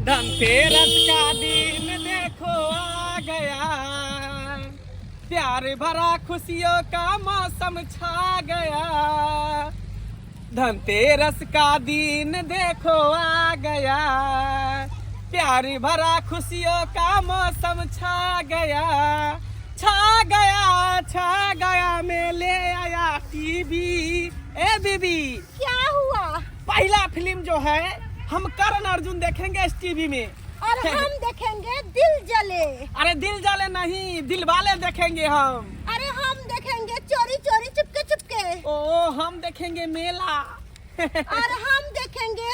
धनतेरस का दिन देखो आ गया, प्यार भरा खुशियों का मौसम छा गया। धनतेरस का दिन देखो आ गया, प्यार भरा खुशियों का मौसम छा गया। छा गया, छा गया, मैं ले आया टीवी। ए बीबी, क्या हुआ? पहला फिल्म जो है हम करण अर्जुन देखेंगे इस टीवी में। और हम देखेंगे दिल जले। अरे दिल जले नहीं, दिल वाले देखेंगे हम। अरे हम देखेंगे चोरी चोरी चुपके चुपके। ओ हम देखेंगे मेला। और हम देखेंगे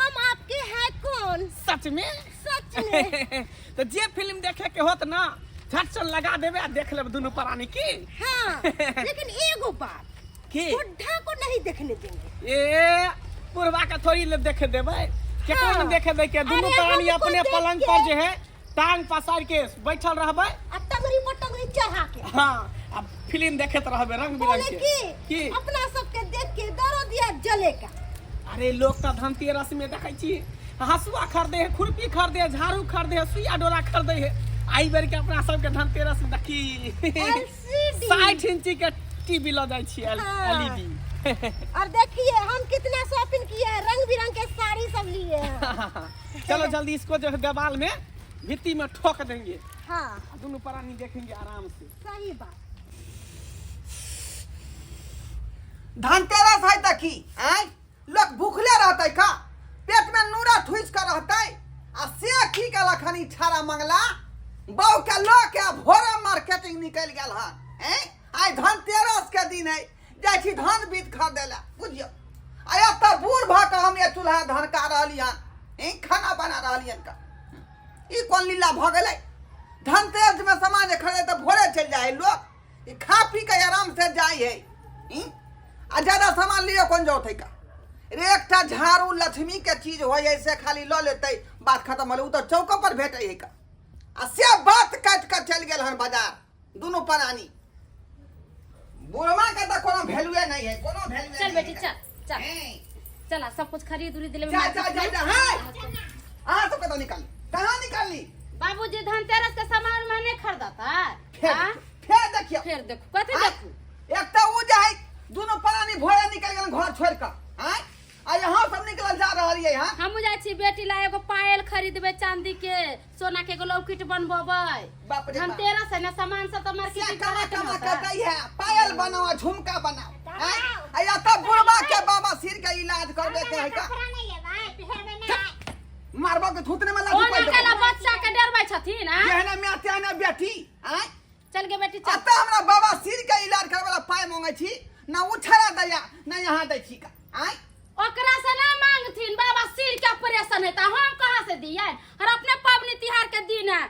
हम आपके हैं कौन। सच में? सच में। तो जे फिल्म देखे के होत ना, झट से लगा देबे आ देख लेब दुनू प्राणी की। हाँ, लेकिन एगो बात की? बुढ़ा को नहीं देखने देंगे। ए बुढ़वा के थोड़ी ले देखे देबै, केकरो हाँ। नहीं देखे दे के। दुनू अरे प्राणी हमको अपने देख पलंग के- पर जे है टांग पसार के बैठल रहबै आ टंगरी पर टंगरी चढ़ा के। हाँ, आ फिल्म देखैत रहबै रंग बिरंग बोले के। की, की? अपना सबके देख के दर्द या जलेगा। अरे लोग तो धनतेरस में देखै छी हंसुआ खरीदे है, खुरपी खरीदे है, झाड़ू खरीदे है, सुइया डोरा खरीदे है। आई बेर के अपना सबके धनतेरस में देखी LCD। 60 इंची के टीवी लऽ जाइ छी, हाँ। एलईडी। और देखिए हम कितना शॉपिंग किए हैं, रंग बिरंग के साड़ी सब लिए हैं। चलो जल्दी इसको जो है देवाल में भित्ति में ठोक देंगे। हाँ। दोनों प्राणी देखेंगे आराम से। सही बात। धनतेरस है त की आय लोग भूखले रहतै का, पेट में नूरा ठुस के रहतै। आ से की कहलक हन ई छाड़ा मंगला बहू के लऽ के आ भोरे मार्केटिंग निकलि गेल हन। ऐं आइ धनतेरस के दिन है, जाइ छी धान बीत खरीदै लए बुझियौ। आ एतऽ बूढ़ भऽ कऽ हम ये चूल्हा धनका रहली हन, ऐं खाना बना रहली हन का। ई कोन लीला भऽ गेलै? धनतेरस में सामान जे खरीदै तऽ भोरे चलि जाइ है लोग, ई खा पी के आराम से जाइ है। ई आ ज्यादा सामान लियो कोन जरूरत है का? रे एकटा झाड़ू लक्ष्मी के चीज होइ है से खाली लऽ लेतै, बात खत्म होलै। ओ तऽ चौको पर भेटै है का। आ से बात काटि कऽ चलि गेल हन बाजार दुनू प्राणी। बुढ़वा के तऽ कोनो वैल्यूए नहीं है, कोनो वैल्यूए चल नहीं बेटी, है। चल, चल। हैं। चला सब कुछ खरीद उरीद लेबे। जा, जा, जा, जा, हैं। अहाँ सब कतऽ निकालली, कहाँ निकालली? बाबूजी धनतेरस के सामान में नहीं खरीदता। फेर हाँ? फेर देखियौ। फेर देखू, कथी आँय? देखू? एक तऽ ओ जे है दुनू प्राणी भोरे निकलि गेल घर छोड़ि कऽ, आँय? आ यहाँ सब निकलल जा रहल ये हन। हमहूँ जाइ छी बेटी ला एगो पायल खरीदबे चांदी के, सोना के एगो लौकिट बनबेबै। बाप रे बाप। धनतेरस है ना, सामान सब तऽ मार्केट से कमा कमा के दै है, पायल बनाओ आ झुमका बनाओ, आँय? आ या तऽ बुढ़वा के बाबा सिर के इलाज करबे के है का? मारबो के थूतने में लाठी ओना पड़ि केला देबो। बच्चा के डरबै छथिन, आँय? जेहने माय तेहने बेटी, आँय? चल गे बेटी, चल। अतः हमरा बाबा सिर के इलाज करबै ला पाय मांगै छी ना, उ छड़ा दैया ना यहाँ दै छी का, आँय? ओकरा से ना मांगथिन, बाबा सिर के ऑपरेशन हेता, हम कहाँ से दियै? और अपने पबनी तिहार के दिन है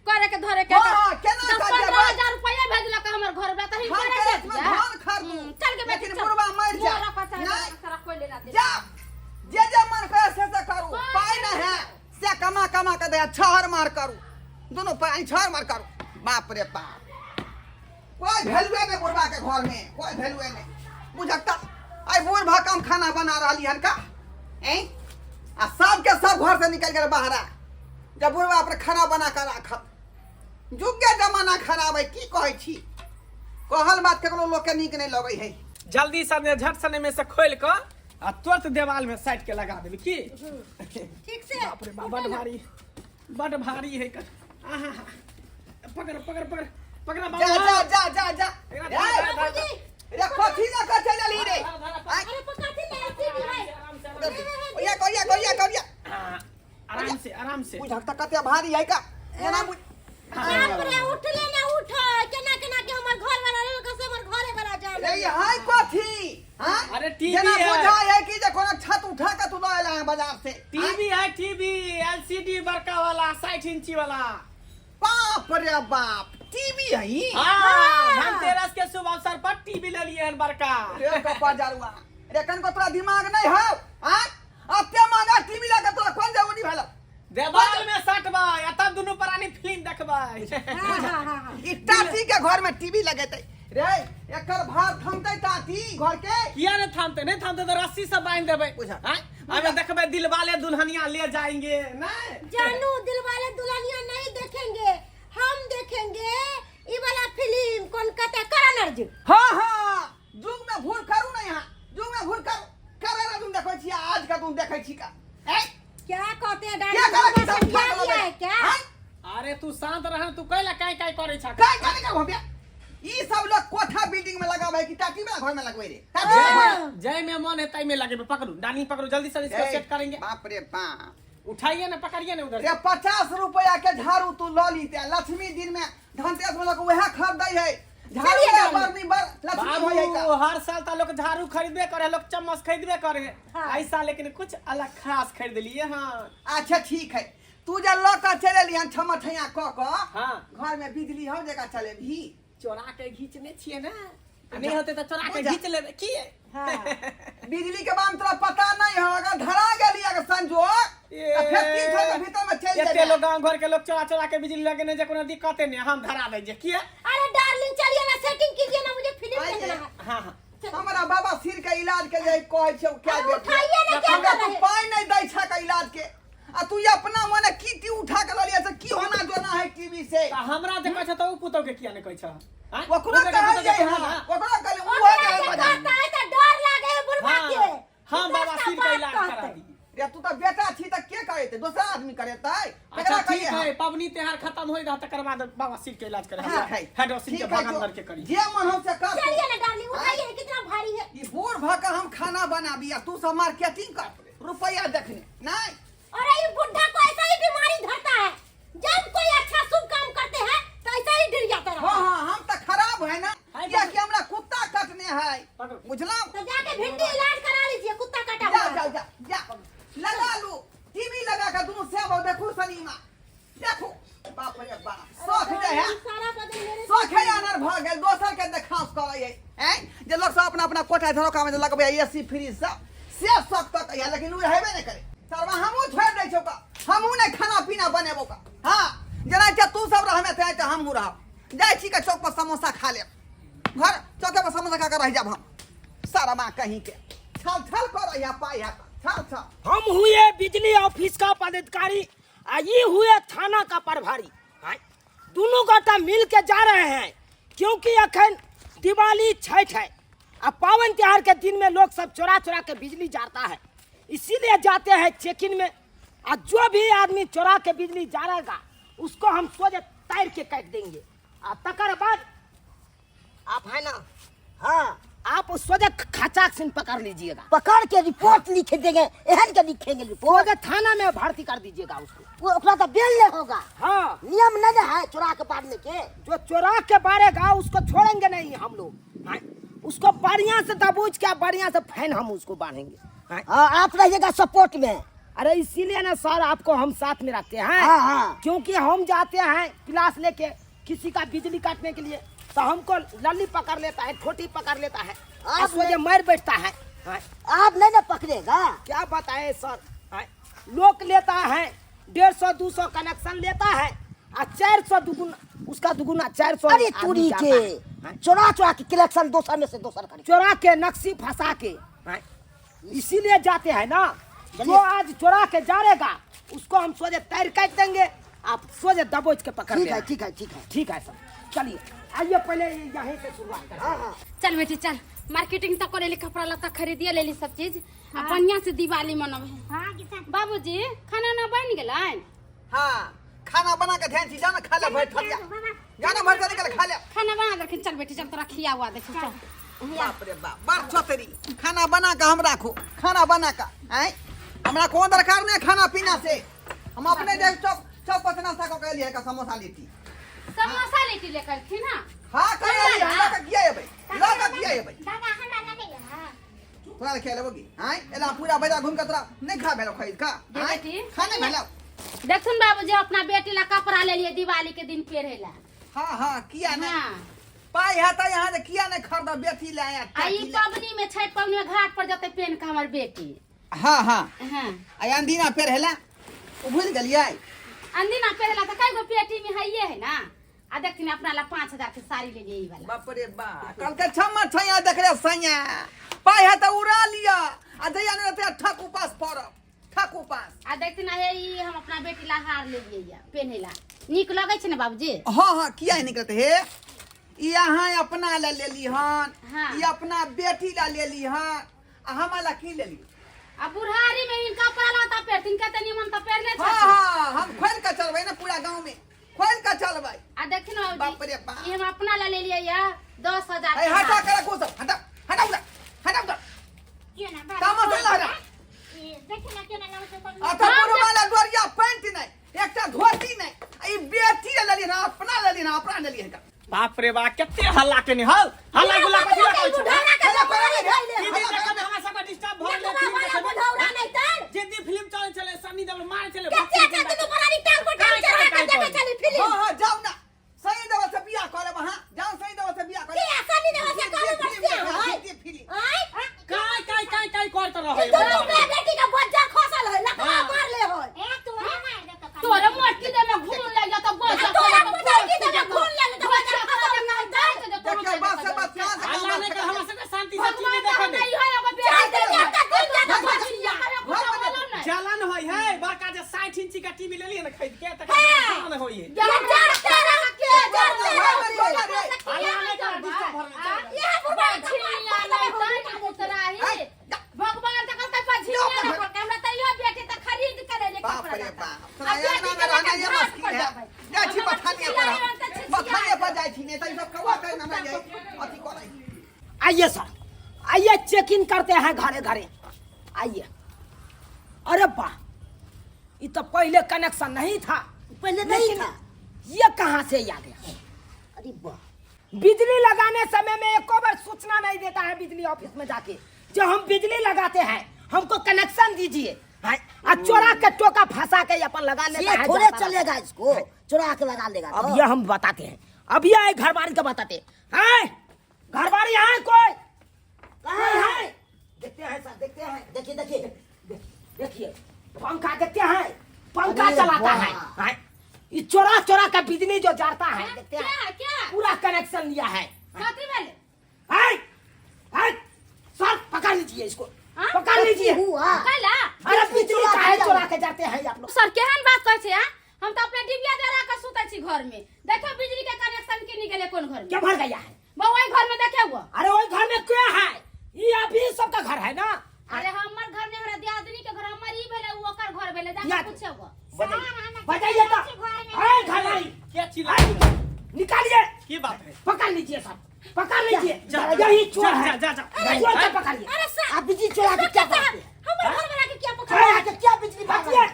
करे के धरे के। हाँ, हाँ, केना दस कर पंद्रह देबै? हजार रुपया भेजलक हमर घर वाला, तऽ हम हिनकरे केस में दे दियै। धान खरीदू। चल गे बेटी, लेकिन चल। बुढ़वा मरि जाए। मोरा पता है, नहीं। सारा कोई लेना देना। जा, जे जे मन करे से से करू, कोई पाय लेना न है से कमा कमा के दे, छहर मार करू, दुनू पानी छहर मार करू। बाप रे बाप, कोई वैल्यूए नहीं बुढ़वा के घर में, कोई वैल्यूए नहीं बुझक त। आई बूढ़ भा कम खाना बना रहली हन का, हैं? आ सब के सब घर से निकल गेल बाहरा, जब बुढ़वा अपने खाना बना के राखत। जुगे जमाना खराब है, की कहै छी, कहल बात केकरो लोग के नीक नहीं लगै है। जल्दी से झट सने में से खोल के आ तुरंत देवाल में साइड के लगा देबे की? ठीक से। बाप रे बाप, बड भारी, बड भारी है कर। आहा, पकड़ पकड़ पकड़ पकड़ बाबू। जा जा जा जा जा। एकरा रे, धर, धर, धर। रे कथी लऽ कऽ चलि एलही रे? आँय? अरे पकड़थिन ना, ऐसे भी है। ओया करिया करिया करिया। हाँ, आराम से आराम से। बुझक तऽ कते भारी है का, एना बुझ। बाप रे, उठले ना उठ, केना केना के हमर घर वाला लड़का से हमर घरे वाला जान। रे हाय कथी? हाँ? अरे टीवी जेना है। बुझाय है कि जे कोनो छत उठा के तू लऽ एला है बाजार से। टीवी है, टीवी एलसीडी बड़का वाला 60 इंची वाला। बाप रे बाप, टीवी है ई? हाँ, धनतेरस के शुभ अवसर पर टीवी ले लिए हन बड़का। रे कप्पा जारुआ, रे कनको तोरा दिमाग नहीं हौ? हाँ? अते महंगा टीवी लऽ के तोरा कोन जरूरी भेल? देवाल में सटबै आ तब दुनू प्राणी फिल्म देखबै। हाँ, हाँ, हाँ, हाँ। ई टाटी के घर में टीवी लगेतै। रे एकर भार थमतै ताती घर के किया नहीं थामते नहीं थामते तो रस्सी से बांध देबै बुझा। आँय? अबे देखबै दिलवाले दुल्हनिया ले जाएंगे नहीं जानू दिलवाले दुल्हनिया नहीं देखेंगे हम देखेंगे ई वाला फिल्म कौन कहता है करण अर्जुन हाँ हाँ जुग में भूल करू ना यहाँ जुग में भूल करू करे ना तुम देखै छी आज का तुम देखै छी का ऐ क्या कहते हैं क्या डार्लिंग करे बाबा सब समझा उठा दिया के है क्या आँय? अरे तू शांत रह तू कैला काय काय करे छा काय काय का भव्या ई सब लोग कोठा बिल्डिंग में लगावे कि टाटी में घर में लगवे रे टाटी में घर में। जय में मन है तय में लगे पकड़ू डाली पकड़ू जल्दी से इसको ए, सेट करेंगे बाप रे बाप उठाइए ना पकड़िए ना उधर रे 50 रुपया के झाड़ू तू ल लीते लक्ष्मी दिन में धनतेरस में लोग वह खरीदै है झाड़ू चलिए के डाली। बरनी बर लक्ष्मी हो जाए बाबू हर साल ता लोग झाड़ू खरीदबे करे लोग चम्मच खरीदबे करे हाँ। ऐसा लेकिन कुछ अलग खास खरीद लिए हाँ अच्छा ठीक है तू जे ल के चले लिहन छमठैया क क हाँ। घर में बिजली हो जगह चले भी चोरा के घींचने छिए ना आ नहीं होते तो चोरा के बुझा। घींच लेबे की हाँ। बिजली के बारे में तोरा पता नहीं हो अगर धरा गेली अगर संजोग तो फेर 300 के भीतर में चल एते जेबे लोग गांव घर के लोग चोरा चोरा के बिजली लगेने जे कोनो दिक्कते नहीं हम धरा दै जे किया अरे डार्लिंग चलिए ना सेटिंग कीजिए ना मुझे फिल्म आइए। देखना है हाँ हाँ हमरा बाबा सिर के इलाज के लिए कहै छौ क्या अरे बेटी उठाइए ना, क्या हमरा कर तू रहे? पाई नहीं दै छ के इलाज के आ तू अपना मने की टी उठा के ललिया से की होना जोना है टीवी से त हमरा जे कहै छ त उ पुतौ के किया नहीं कहै छ आँय? ओकरो पुतौ के कहल पुतौ के जाइ कहल हां ना। ओकरो कहल उ हो ओकरा जाए जे बजा कहता है तो डर लागे है बुढ़वा हाँ, के हम बाबा कितना सिर के बात इलाज करा कहते। दी रे तू तो बेटा छी त के करेते दोसरा आदमी करेतै अच्छा केकरा ठीक कहिए है पबनी त्योहार खत्म होई रहा तकर बाद बाबा सिर के इलाज करे ठीक है हेडोसिन के ठीक है, भागन जो- के करी जे मन हो से कर तू। चलिए ना डार्लिंग उठाइए कितना भारी है ई बूढ़ भ के हम खाना बनाबी आ तू सब मार्केटिंग कर रुपया देखने नहीं अरे ये बुढ़ा को ऐसा ही बीमारी धरता है जब कोई अच्छा शुभ काम करते हैं तो ऐसा ही गिर जाता रहता हाँ है हाँ हम तो खराब है ना है क्या तो- कि हमरा कुत्ता कटने है पकड़ो। बुझलौं तो जाके भिंडी इलाज करा लीजिए कुत्ता काटा जा हुआ जा है। जा जा लगा लू टीवी लगा के दोनों सेब और देखू सनीमा देखू बाप रे बाप शौख जे है सारा बदन मेरे शौख है अनर भ गेल दोसर के देखास करै है हैं जे लोग सब अपना अपना कोठा झरोका में लगबै एसी फ्रिज सब से शौक तक है लेकिन उ हेबे नहीं करे सरवा हमहूँ छोड़ दै छौ का हमहूँ नहीं खाना पीना बनेबो का हाँ जेना छै तू सब रहमे ते हमहूँ रहब जाइ छी के चौक पर समोसा खा लेब घर चौके पर समोसा खा के रह जाब हम सारा माँ कहीं के छल छल कर है पाई है छल छल हम हुए बिजली ऑफिस का पदाधिकारी आ ये हुए थाना का प्रभारी आँय? दोनों गोटा मिल के जा रहे हैं क्योंकि अखन दिवाली छठ है आ पावन त्योहार के दिन में लोग सब चोरा चोरा के बिजली जाता है इसीलिए जाते हैं चेकिंग में आ जो भी आदमी चोरा के बिजली जाएगा उसको हम सोझे तैर के काट देंगे आ तकर बाद आप है ना हाँ आप सोझे खचाक सिन पकड़ लीजिएगा पकड़ के रिपोर्ट लिख देंगे एहन के लिखेंगे रिपोर्ट सोझे थाना में भर्ती कर दीजिएगा उसको वो ओकरा तो बेल नहीं होगा हाँ नियम नहीं है चुरा के बांधने के जो चोरा के बारेगा उसको छोड़ेंगे नहीं हम लोग हाँ, उसको बढ़िया से दबोच के बढ़िया से फैन हम उसको बांधेंगे हाँ, हाँ आप रहिएगा सपोर्ट में अरे इसीलिए ना सर आपको हम साथ में रखते हैं हाँ, हाँ। क्योंकि हम जाते हैं पिलास लेके किसी का बिजली काटने के लिए तो हमको लल्ली पकड़ लेता है ठोटी पकड़ लेता है आप और सोझे मार बैठता है हाँ, आप नहीं ना पकड़ेगा क्या बताए सर हाँ, लोग लेता है 150 200 कनेक्शन लेता है और 400 दुगुना उसका दुगुना 400 अरे आदमी चोरी जाता के है। हाँ, चोरा चोरा के कलेक्शन दोसर में से दोसर करे चोरा के नक्सी फंसा के हाँ, इसीलिए जाते हैं ना जो आज चोरा के जाएगा उसको हम सोझे तैर काट देंगे आप सोझे दबोच के पकड़ ठीक लेना। है ठीक है ठीक है ठीक है सर चलिए आइए पहले यहीं से शुरुआत करें हाँ हाँ चल बेटी चल मार्केटिंग तक कर लेली कपड़ा लत्ता खरीदिए लेली सब चीज आ बढ़िया से दिवाली मनब है बाबूजी खाना ना बन गेलै हाँ खाना बना के ध्यान छी जा ना खा ले भर थरिया जा ना भर निकल खा ले खाना बना देलखिन चल बेटी चल तोरा खिया हुआ देखी चल बाप रे बाप बड़ छोतरी खाना बना के हम राखू खाना बना के आँय हमरा कोनो दरकार नहीं खाना पीना से हम अपने जे चौक चौक पर से नाश्ता कऽ के एलियै का समोसा लिट्टी समोसा लिट्टी लेकर खिन हाँ हाँ कर एलियै हम लऽ के किया एबै लऽ के किया एबै दादा हमरा लगैया तोरा लऽ के लेबो की आँय एला पूरा बाजार घूम के तोरा नहीं खा भेलो खरीद का दे आँय बेटी। खा नहीं भेलो देखथुन बाबूजी अपना बेटी ला कपड़ा ले लिए दिवाली के दिन पहिरे ला हाँ हाँ किया नहीं हाँ पाई है तो यहाँ से किया नहीं खरीद बेटी ले आया आ ई पबनी में छठ पबनी में घाट पर जते पेन के हमर बेटी हाँ हाँ हाँ आ अंदिना पेर हेला ओ भूल गेलियै अंदिना पहिरला तऽ कई गो पेटी में हइये है ना आ देखथिन अपना ला 5000 के साड़ी ले लिए ई वाला। बाप रे बा, कल के छमा छैया देख रे सैया, पाइ है तऽ उड़ा लिया आ जइया नहि रहतै ठक उपास पड़ब, ठक उपास। आ देखथिन हे ई हम अपना बेटी ला हार ले लिए या पेन्हे ला, नीक लगै छै ने बाबूजी? हाँ हाँ, किया नहीं करते हे, ई अहाँ अपना ला लेली हन। हाँ। ई अपना बेटी ला लेली हन, आ हमरा ला की लेली? आ बुढ़ारी में इनका पड़ा ता पेरथिन कते निमन त पेरले हाँ छथिन। हाँ, हम खोल के चलबै ना, पूरा गांव में खोल के चलबै। आ देखथिन बाबूजी, बाप रे बाप। ई हम अपना ला लेलियै या 10,000 ए के हटा हार। के रखो सब, हटा हटा उधर, हटा उधर। तामस नहीं लहरा। आ तो पूरा वाला डोरिया पैंट नहीं, एकटा धोती नहीं, आ ई बेटी ला लेली ना, अपना लेली ना, अपना लेली हन। बाप रे बाप, कते हल्ला केने हल, हल्ला गुल्ला कथी ला कहै छै? बुढ़ौरा के हल्ला बराबरी करै धइले। टीवी देखऽ मे हमरा सबके डिस्टर्ब भऽ गेलै। नटवा फिल्म वाला देखऽ मे। बुढ़ौरा नहीं तर। जिद्दी फिल्म चलै छलै, सनी देओल मारै छलै। कते अच्छा दुनू बरारी टांग पर टांग चढ़ा के देखै छली फिल्म। हाँ हाँ, जाओ ना, सही दवा से बियाह करब अहाँ, जाओ सही दवा से बियाह करब। के सनी देओल से जिद्दी करब फिल्म से देखा, है? जिद्दी फिल्म। आय? काय काय काय काय करत रहै? दुनू बे बेटी के बच्चा खसल है, लकवा मार ले है। तोरे मोटकी दे में घूम लग जाता बस। तोरा मोटकी दे में घूम लग जाता, बच्चा खसल नहीं तर। देखियौ, बस से बस, कहाँ से हल्ला काम नहि कर, हमरा सबके शांति से भगवान टीवी तऽ देखऽ हमरा दे। इहो एगो चल बेटी दे, देलक। चल दे, चल दे, बचिया, हमरा कुछो बोलो नहि। जलन होय है, बड़का जे 60 इंची का टीवी लेलियै ने खरीद के, तकर हाँ। जलन होय है। जरते रहते, जरते रहते। हल्ला नहि कर, डिस्टर्ब भऽ रहल छै। इएह बुढ़ा पछिया नहि तन उतराही। भगवान तऽ कहलकै पछिया नहि करतै। हमरा तऽ इहो बेटी तऽ खरीद के लेलियै बाप कपड़ा रे लत्ता। बाप, आ बेटी तोरा के अंगना में लऽ रहना के ये घाट मुश्किल पर है। जेबै। जाइ छी हमरा बथानिये पर, छिछिया तऽ छिछिया बथानिये पर जाइ छी, नहि तऽ ई सब कौआ कहि हमरा जे अथी करै। आइए सर, आइए, चेक इन करते हैं घरे घरे, आइए। अरे वाह, ये तो पहले कनेक्शन नहीं था। पहले नहीं लेकिन था। ये कहाँ से आ गया? अरे वाह, बिजली लगाने समय में एको बार सूचना नहीं देता है बिजली ऑफिस में जाके, जो हम बिजली लगाते हैं हमको कनेक्शन दीजिए। हाँ, आ चोरा के टोका फंसा के अपन लगा लेता ये है, थोड़े जाता रहता है। चलेगा, इसको चुरा के लगा लेगा। अब तो। ये हम बताते हैं, अब ये आए घरवाली का बताते हैं। हैं? घरवाली है कोई? कहाँ कोई है? है? देखते हैं सर, देखते हैं। देखिए देखिए देखिए पंखा देखते हैं, पंखा अरे चलाता वाह। है। हैं? ये चोरा चोरा का बिजली जो जाता है, देखते हैं। क्या क्या पूरा कनेक्शन लिया है। कथी भेलै? हैं? हैं? सर पकड़ लीजिए इसको, हाँ? पकड़ लीजिए। हुआ कैला? अरे बिजली चोरा काहे के चोरा के जाते हैं आप लोग? सर केहन बात कहै छै? हाँ? हम तऽ अपना डिबिया जरा के सुतै छी घर में। देखो बिजली के कनेक्शन के निकले कोन घर में? क्या भर गया है? बउआ घर में देखे हुआ। अरे वही घर में क्या है? ये अभी सबका घर है ना। अरे हमर घर में हमरा दियादनी के घर, हमर ई भेलै, उ ओकर घर भेलै, जाके दियाद- पूछे हुआ। बताइए बताइए तो। अरे घर वाली के चिल्ला? निकालिए। की बात है? पकड़ लीजिए सर, पकड़ लीजिए। जा, यही चोर जा, है। जा, जा, जा। चोर को पकड़िए। अरे सर, आप बिजली चुरा के क्या करते हैं? हमर घर वाला के क्या पकड़? चुरा के क्या बिजली बार हटिए।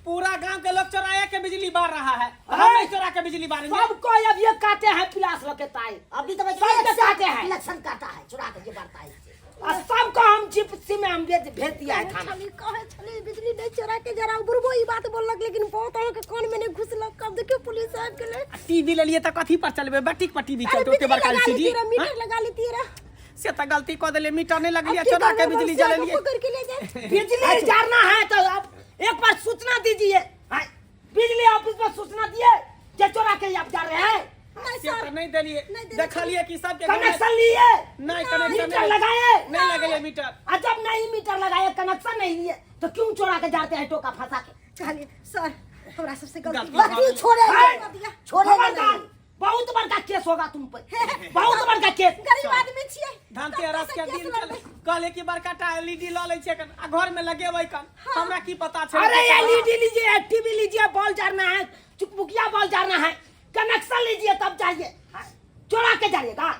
पूरा गांव के लोग चोराया के बिजली बार रहा है, अरे! हम नहीं चोरा के बिजली बारेंगे। सबको अब ये काटे हैं पिलास लके ताई। अभी तो सबके काटे हैं। इलेक्शन काटा है, चुरा के ये बढ़ता है इससे। और सबको हम जिप्सी में हम भेज भेज दिया है थाना। छली कहे छली बिजली नहीं चोरा के जरा बुढ़बो ई बात बोललक, लेकिन बहुत अहाँ के कान में नहीं घुसलक। कब देखियो पुलिस आबि गेलै। टीवी लेलिए तऽ कथी पर चलबै? बैटिक पर टीवी अरे चलतै? ओते बिजली बड़का लगा एलसीडी लेती रह, मीटर लगा लेती रह। से तऽ गलती कऽ देलियै, मीटर नहि लगलियै, अब की चोरा के करबै, बिजली बस आगू जलेलियै। पकड़ के ले जाए। बिजली जारना है तो आप एक बार सूचना दीजिए। हाँ, बिजली ऑफिस में सूचना दिए जे चोरा के आप जा रहे हैं। नहीं से सर, तऽ नहि देलियै। नहि देलियै। देखलियै कि सबके घर में- कनेक्शन लिए? नहीं, कनेक्शन मीटर नहीं। लगाए? नहीं लगेलियै मीटर। और जब नहीं मीटर लगाए, कनेक्शन नहीं लिए, तो क्यों चोरा के जाते हैं टोका फंसा के? कहलिए सर, हमरा सबसे गलती गलती भऽ भऽ गेल। बकरी छोड़ेंगे, है? छोड़ेंगे खबरदार, नहीं। बहुत बड़का केस होगा तुम पे, बहुत बड़का केस। गरीब आदमी छियै। धनतेरस के कतऽ से दिन केस छलै, लड़बै? कहले कि बड़का टा एलईडी लऽ लै छियै कन, आ घर में लगेबै कन, हमरा की पता छै? अरे एलईडी लीजिए, टीवी लीजिए, बॉल जारना है, चुकमुकिया बॉल जारना है, कनेक्शन लीजिए तब जाइए। चोरा के जाइएगा,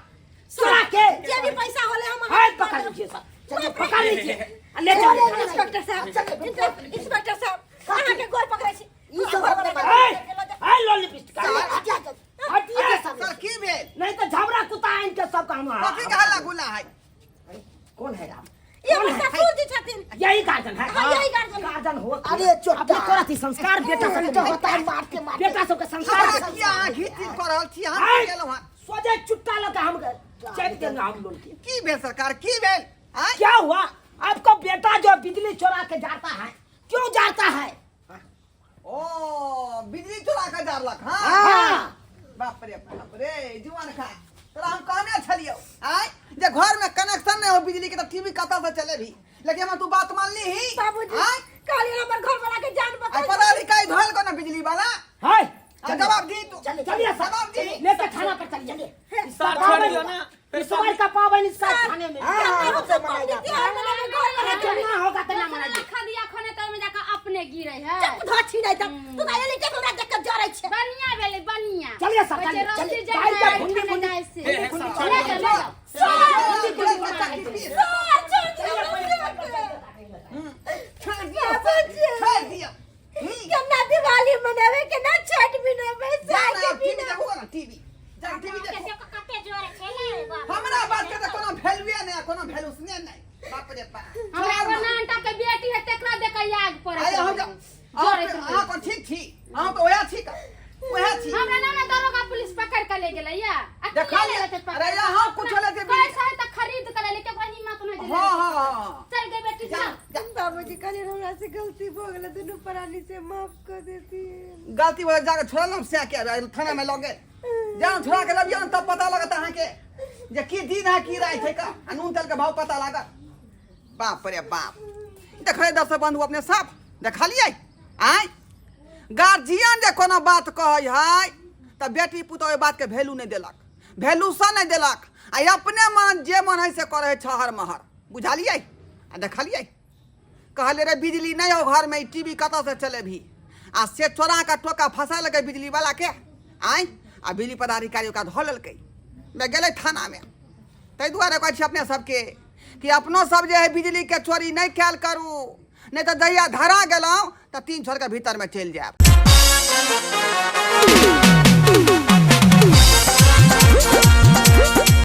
चोरा के। जे भी पैसा होले हम हाथ अहाँके पकड़ दऽ देब। लीजिए सर, चलिए पकड़ लीजिए, आ ले चलिए। इंस्पेक्टर साहब, इंस्पेक्टर साहब, अहाँके गोर पकड़ै छी। ई सब हमरा ए, ए, लॉलीपिस्ट का हटिया, हटिया। हटिए। सर की भेल? नहीं तो झबरा कुत्ता है इनके सब काम। कथी के हल्ला गुल्ला है? कौन है राम? ई हमर ससुर जी छथिन। यही गार्जन है? हाँ, यही गार्जियन है। गार्जन हो। अरे चोटा। अपने तोरा थी संस्कार बेटा तो सबके, होता है मारते मारते। बेटा सबके संस्कार। हमरा किया अहाँ घीच तीच कऽ रहल छी? हम आय! की केलहुँ हँ? सोझे चुट्टा लगा हम चेक देंगे हम लोग के। की भेल सरकार, की भेल? आँय? क्या हुआ आपको? बेटा जो बिजली चोरा के जाता है, क्यों जाता है? ओ, बिजली चोरा के जारलक? हाँ। हाँ। बाप रे बाप रे जुआन खा तोरा हम कहने छलियौ आय जे घर में कनेक्शन नहीं हो बिजली के तो टीवी कतऽ से चलेबी लेकिन हम तू बात मानली ही बाबूजी आय कहलिए हमर घर वाला के जान आ बता पदाधिकारी धोल को ना बिजली वाला हाय आ जवाब दी तू चलिए सर जवाब दी लेकर थाना पर चलिए सर छोड़ दियो ना फिर इस बार का पावन इसका थाने में हाँ, हाँ, हमसे मनाया जाता है। त्योहार मनावे घर वाला के ना होगा तो ना मनाइए खदिया खने तो में जाकर अपने गिरे है चुप धो छी नहीं तब तू तो एली के हमरा देख के जरै छै बढ़िया भेलै बढ़िया चलिए सर, कहै छै, चलिए, रस्सी चलिए। जाय भाई है, का भुंडी, ठने भुंडी। जाय से। हे, हे, सर, छोड़ ले दियो। जाओ, ले जाओ। सर छोड़ दियो हमरा के। छोड़ दियो बाबूजी छोड़ दियो केना दिवाली मनावे केना छठ मनावे जा साल ना के टीवी बिना देखो ना टीवी जा टीवी देखो कते जोरे छै ने बाप। हमरा बात के तऽ कोनो वैल्यूए नहि कोनो वैल्यू सुने नहि बाप रे बाप हमरा एगो नानटा के बेटी है तेकरा देख के याद पड़े आइ अहाँ जोरे से अहाँ कोन ठीक छी अहाँ तऽ ओएह छी का ओएह छी हमरा नाना दरोगा पुलिस पकड़ के ले गेलै या आ देखा किया ले ले। लेतै पकड़ अरे यहाँ कुछो लेतै बिजली। पैसा है तऽ खरीद के ले ले के कोई हिम्मत नहीं जे हाँ हाँ हाँ चल गे बेटी जा चल जा बाबूजी कहलिए हमरा से गलती भऽ गेलै दुनू प्राणी से माफ कर देती गलती वजह जाके छोड़ल से के थाना में लगे जान छोड़ा के लबियो तब पता लगत अहाँके जे की दिन है की राति है का आ नून तेल के भाव पता लागत बाप रे बाप देखै दर्शक बंधु अपने साफ देखलियै आँय गार्जियन जे कोनो बात कहै है तऽ बेटी पुतोह ओहि बातके वैल्यू नहि देलक वैल्यू सँ नहि देलक आ अपने मन जे मन है से करै है छहर महर बुझलियै आ देखलियै कहलियै रे बिजली नहि हो घरमे ई टी वी कतऽसँ चलेबही आ से चोरा कऽ टोका फँसा लेलकै बिजलीवलाके आँय आ बिजली पदाधिकारी ओकरा धऽ लेलकै मे गेलै थानामे ताहि दुआरे कहै छी अपने सबके कि अपनो सब जे है बिजलीके चोरी नहि कयल करू नहि तऽ जहिया धरा गेलहुँ तऽ तीन छोड़के भीतरमे चलि जायब।